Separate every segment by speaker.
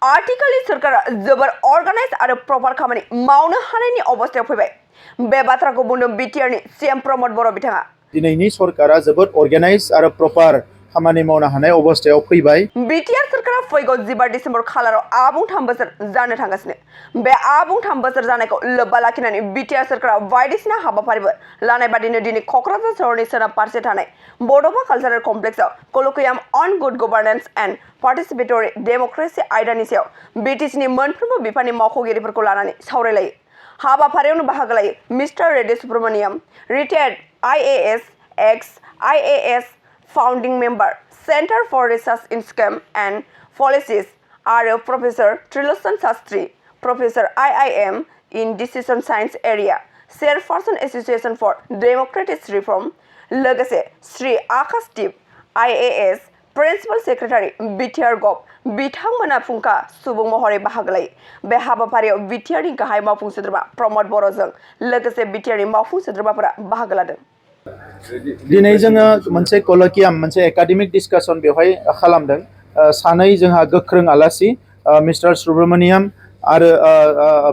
Speaker 1: आथिखालनि सरकारा जोबोर अर्गानाइज आरो प्रपार खामानि मावनो हानायनि अबस्थायाव फैबाय। बे बाथ्राखौ बुंदों बिटिआरनि सीएम प्रमोद बर' बिथाङा।
Speaker 2: दिनैनि सरकारा जोबोद अर्गानाइज आरो प्रपार खामानि मावनो हानाय अबस्थायाव फैबाय।
Speaker 1: बिटिआर सरकारा फैगौ 15 डिसेम्बर खालाराव आबुं 3 बोसोर जानो थांगासिनो। बे आबुं 3 बोसोर जानायखौ लोब्बा लाखिनानै बिटिआर सरकारा बायदिसिना हाबाफारिफोर लानाय बादिनो दिनै क'क्राझार सहरनि सोनाब फारसे थानाय बड'फा कालचारेल कमप्लेक्सआव कल'कियाम on good governance and participatory democracy आयदानि सायाव बिटिसिनि मोनफ्रोमबो बिफाननि मावख'गिरिफोरखौ लानानै सावरायलायो। हाबाफारियावनो बाहागो लायो mister Reddy Subramaniam, retired IAS, ex IAS, founding member centre for research in scheme and policies आरो professor Trilochan Shastri, professor IIM in decision science area, chairperson association for democratic reform, लोगोसे Shri Akash Deep IAS, principal secretary BTR gov बिथांमोना फुंखा सुबुं महरै बाहागो लायो। बे हाबाफारियाव बिटिआरनि गाहाय मावफुं सोद्रोमा प्रमोद बर'जों लोगोसे बिटिआरनि मावफुं सोद्रोमाफोरा बाहागो लादों।
Speaker 2: दिनै जोङो मोनसे कल'कियाम मोनसे एकाडेमिक डिस्कासन बेवहाय खालामदों। सानै जोंहा गोख्रों आलासि मिस्टार सुब्रमनियम आरो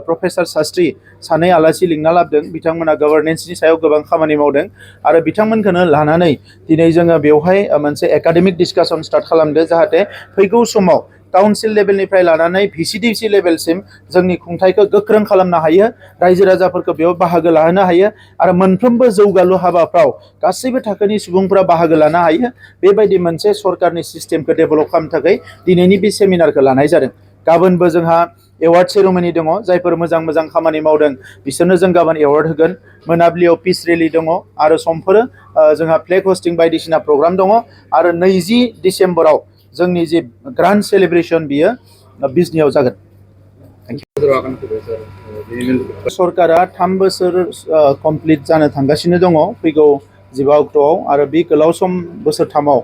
Speaker 2: प्रफेसर शास्त्री सानै आलासि लिंना लाबोदों। बिथांमोना गभार्नेन्सनि सायाव गोबां खामानि मावदों आरो बिथांमोनखौनो लानानै दिनै जोङो बेवहाय मोनसे एकाडेमिक डिस्कासन स्टार्ट खालामदों जाहाथे फैगौ समाव काउन्सिल लेभेलनिफ्राय लानानै भिसिडिसि लेभेलसिम जोंनि खुंथायखौ गोख्रों खालामनो हायो, रायजो राजाफोरखौ बेयाव बाहागो लाहोनो हायो आरो मोनफ्रोमबो जौगालु हाबाफ्राव गासैबो थाखोनि सुबुंफोरा बाहागो लानो हायो। बेबायदि मोनसे सरकारनि सिस्टेमखौ डेभेलप खालामनो थाखाय दिनैनि बे सेमिनारखौ लानाय जादों। गाबोनबो जोंहा एवार्ड सेरेमनि दङ। जायफोर मोजां मोजां खामानि मावदों बिसोरनो जों गाबोन एवार्ड होगोन। मोनाबिलियाव पिस रेलि दङ आरो समफोर जोंहा फ्लेग हस्टिं बायदिसिना प्रग्राम दङ आरो 20 डिसेम्बराव जोंनि जे ग्रान्ड सेलिब्रेसन बियो बिजनियाव जागोन। सरकारा 3 बोसोर कमप्लिट जानो थांगासिनो दङ फैगौ 15 अक्ट'आव आरो बे गोलाव सम बोसोरथामाव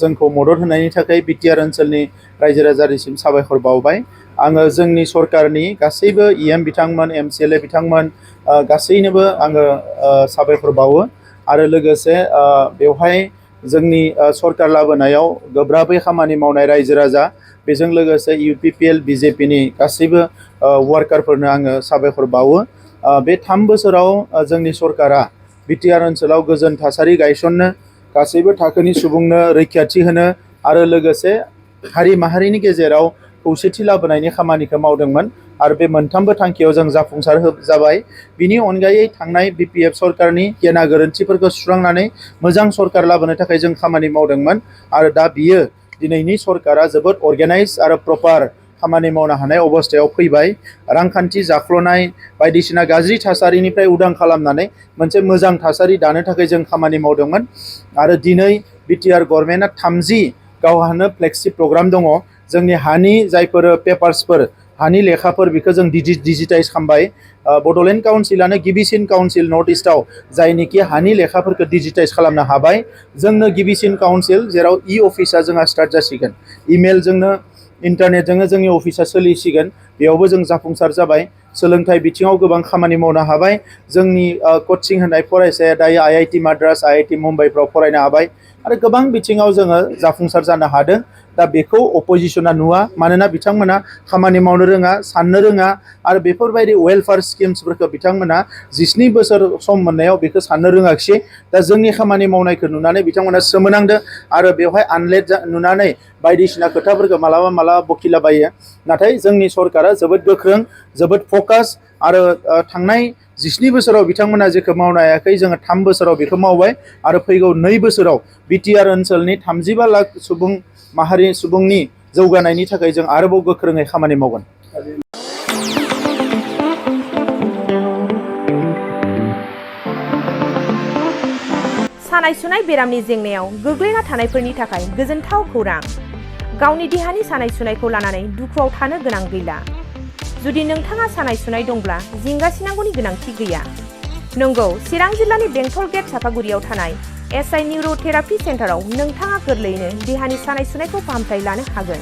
Speaker 2: जोंखौ मदद होनायनि थाखाय बिटिआर ओनसोलनि रायजो राजानिसिम साबायखर बावबाय। आङो जोंनि सरकारनि गासैबो इएम बिथांमोन, एमसिएलए बिथांमोन गासैनोबो आङो साबायखर बावो आरो लोगोसे बेवहाय जोंनि सरकार लाबोनायाव गोब्राबै खामानि मावनाय रायजो राजा बेजों लोगोसे इउपिपिएल बिजेपिनि गासैबो वार्कारफोरनो आङो साबायखर बावो। बे 3 बोसोराव जोंनि सरकारा बिटिआर ओनसोलाव गोजोन थासारि गायसननो, गासैबो थाखोनि सुबुंनो रैखाथि होनो आरो लोगोसे हारि माहारिनि गेजेराव खौसेथि लाबोनायनि खामानिखौ मावदोंमोन आरो बे मोनथामबो थांखियाव जों जाफुंसार जाबाय। बिनि अनगायै थांनाय बिपिएफ सरकारनि गेना गोरोन्थिफोरखौ सुस्रांनानै मोजां सरकार लाबोनो थाखाय जों खामानि मावदोंमोन आरो दा बियो दिनैनि सरकारा जोबोद अर्गानाइज आरो प्रपार खामानि मावनो हानाय अबस्थायाव फैबाय। रांखान्थि जाख्ल'नाय बायदिसिना गाज्रि थासारिनिफ्राय उदां खालामनानै मोनसे मोजां थासारि दानो थाखाय जों खामानि मावदोंमोन आरो दिनै बिटिआर गभर्नमेन्टआ 30 गावहानो फ्लेक्सि प्रग्राम दङ। जोंनि हानि जायफोर पेपार्सफोर हानि लेखाफोर बेखौ जों डिजिटाइज खालामबाय। बड'लेण्ड काउन्सिलानो गिबिसिन काउन्सिल नर्थ इस्टआव जायनिखि हानि लेखाफोरखौ डिजिटाइज खालामनो हाबाय। जोंनो गिबिसिन काउन्सिल जेराव अफिसा जोंहा स्टार्ट जासिगोन। इमेलजोंनो इन्टारनेटजोंनो जोंनि अफिसा सोलिसिगोन। बेयावबो जों जाफुंसार जाबाय। सोलोंथाइ बिथिङाव गोबां खामानि मावनो हाबाय। जोंनि कचिं होनाय फरायसाया दायो आईआईटी माद्रास, आईआईटी मुम्बाइफ्राव फरायनो हाबाय आरो गोबां बिथिङाव जोङो जाफुंसार जानो हादों। दा बेखौ अपोजिशना नुवा, मानोना बिथांमोना खामानि मावनो रोङा, साननो रोङा आरो बेफोरबायदि वेलफेयार स्किम्सफोरखौ बिथांमोना 19 बोसोर सम मोननायाव बेखौ साननो रोङाखिसै। दा जोंनि खामानि मावनायखौ नुनानै बिथांमोना सोमोनांदों आरो बेवहाय आनलेट नुनानै बायदिसिना खोथाफोरखौ मालाबा बखिलाबायो। नाथाय जोंनि सरकारा जोबोद गोख्रों, जोबोद फकास आरो थांनाय 19 बोसोराव बिथांमोना जेखौ मावनो हायाखै जोङो 3 बोसोराव बेखौ मावबाय आरो फैगौ 2 बोसोराव बिटिआर ओनसोलनि 35 लाख सुबुंनि जौगानायनि थाखाय जों आरोबाव गोख्रोङै खामानि मावगोन।
Speaker 3: सानाय सुनाय बेरामनि जेंनायाव गोग्लैना थानायफोरनि थाखाय गोजोनथाव खौरां। गावनि देहानि सानाय सुनायखौ लानानै दुखुआव थानो गोनां गैला। जुदि नोंथाङा सानाय सुनाय दंब्ला जिंगासिनांगौनि गोनांथि गैया। नंगौ, चिरां जिल्लानि बेंटल गेट सापागुरियाव थानाय एसआइ निउर'थेरापि सेन्टाराव नोंथाङा गोरलैयैनो देहानि सानाय सुनायखौ फाहामथाय लानो हागोन।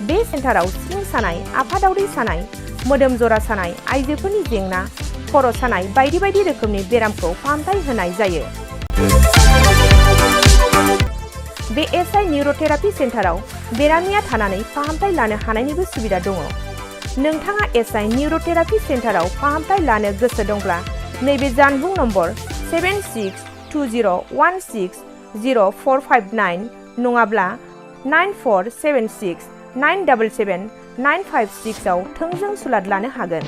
Speaker 3: बे सेन्टाराव सिं सानाय, आफादावरि सानाय, मोदोम जरा सानाय, आइजोफोरनि जेंना, खर' सानाय बायदि बायदि रोखोमनि बेरामखौ फाहामथाय होनाय जायो। बे एसआइ निउर'थेरापि सेन्टाराव बेरामिया थानानै फाहामथाय लानो हानायनिबो सुबिदा दङ। नोंथाङा एसआइ निउर'थेरापि सेन्टाराव फाहामथाय लानो गोसो दंब्ला नैबे जानबुं नम्बर 7620160459 नङाब्ला 9476977956 आव थोंजों सुलाद लानो हागोन।